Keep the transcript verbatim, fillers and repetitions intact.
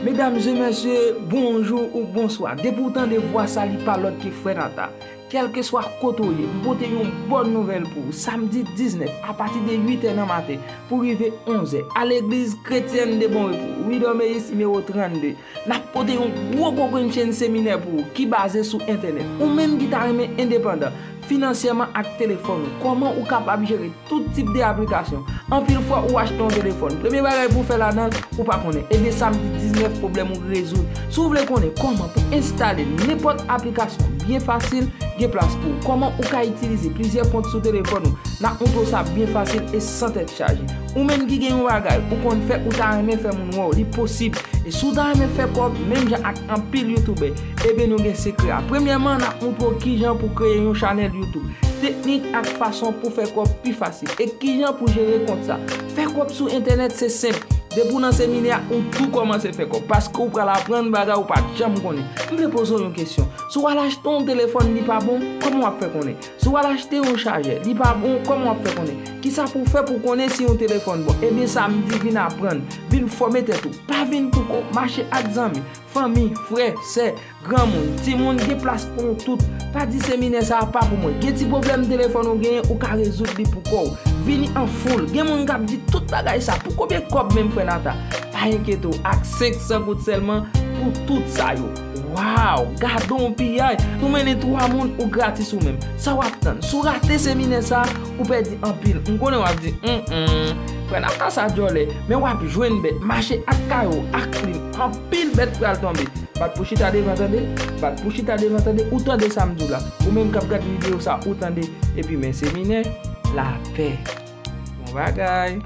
Medam e mesye, bonjou ou bonswa. Depi w tande vwa sa, li pa lòt ke Frè Nata. Kèlkeswa kote w ye, m pote yon bòn nouvèl pou ou. Samdi diznèf, apati de uit è nan maten pou rive onz è, a legliz kretyèn de Bon Repos, Rue Dorméus, nimewo trannde, n ap pote yon gwo kokennchenn seminè pou ou ki baze sou entènèt. Ou menm ki ta renmen endepandan finansyèman ak telefòn ou, kòman ou kapab jere tout tip de aplikasyon. Anpil fwa, ou achte yon telefòn, premye bagay pou w fè ladan l, ou pa konnen. Ebyen, samdi diznèf, pwoblèm ou rezoud. Si w vle konnen kòman pou enstale nenpòt aplikasyon byen fasil, gen plas pou ou. Kòman ou ka itilize plizyè kont sou telefòn ou, n ap montre w sa byen fasil e san tèt chaje. Ou menm ki gen yon bagay ou konn fè, ou ta renmen fè moun wè w, li posib. E si w ta renmen fè kòb menm jan ak anpil youtubè, ebyen nou gen sekrè a. Premyèman, n ap montre w kijan pou kreye yon chanèl YouTube, teknik ak fason pou fè kòb pi fasil, e kijan pou jere kont sa. Fè kòb sou entènèt se senp. Depi w nan seminè a, ou tou kòmanse fè kòb, paske ou pral aprann bagay ou pa t janm konnen. M vle poze w yon kesyon. Si w al achte yon telefòn, li pa bon, kòman w ap fè konnen? Si w al achte yon chajè, li pa bon, kòman w ap fè konnen? Kisa pou w fè pou w konnen si yon telefòn bon? Ebyen, samdi, vin aprann, vin fòme tèt ou. Pa vin pou kò w. Mache ak zanmi, fanmi, frè, sè, granmoun, timoun, gen plas pou nou tout. Pa di seminè sa a pa pou mwen. Gen ti pwoblèm telefòn ou genyen, ou ka rezoud li pou kò w. Vini an foul. Gen moun k ap di tout bagay sa pou konbyen kòb menm, Frè Nata? Pa enkyete w, ak senk san goud sèlman pou tout sa yo. Waw, gade yon piyay! Nou mennen twa moun, ou gratis ou menm. Sa w ap tann? Si w rate seminè sa a, ou pèdi anpil. M konnen w ap di, "Hum, hum, Frè Nata sa djòlè," men w ap jwenn bèt. Mache ak kayo, ak plim, anpil bèt pral tonbe. Bat pou chita devan, tande. Bat pou chita devan, tande. Ou tande sa m di w la. Ou menm k ap gade videyo sa, ou tande. Epi men seminè, lapè. Bon bagay.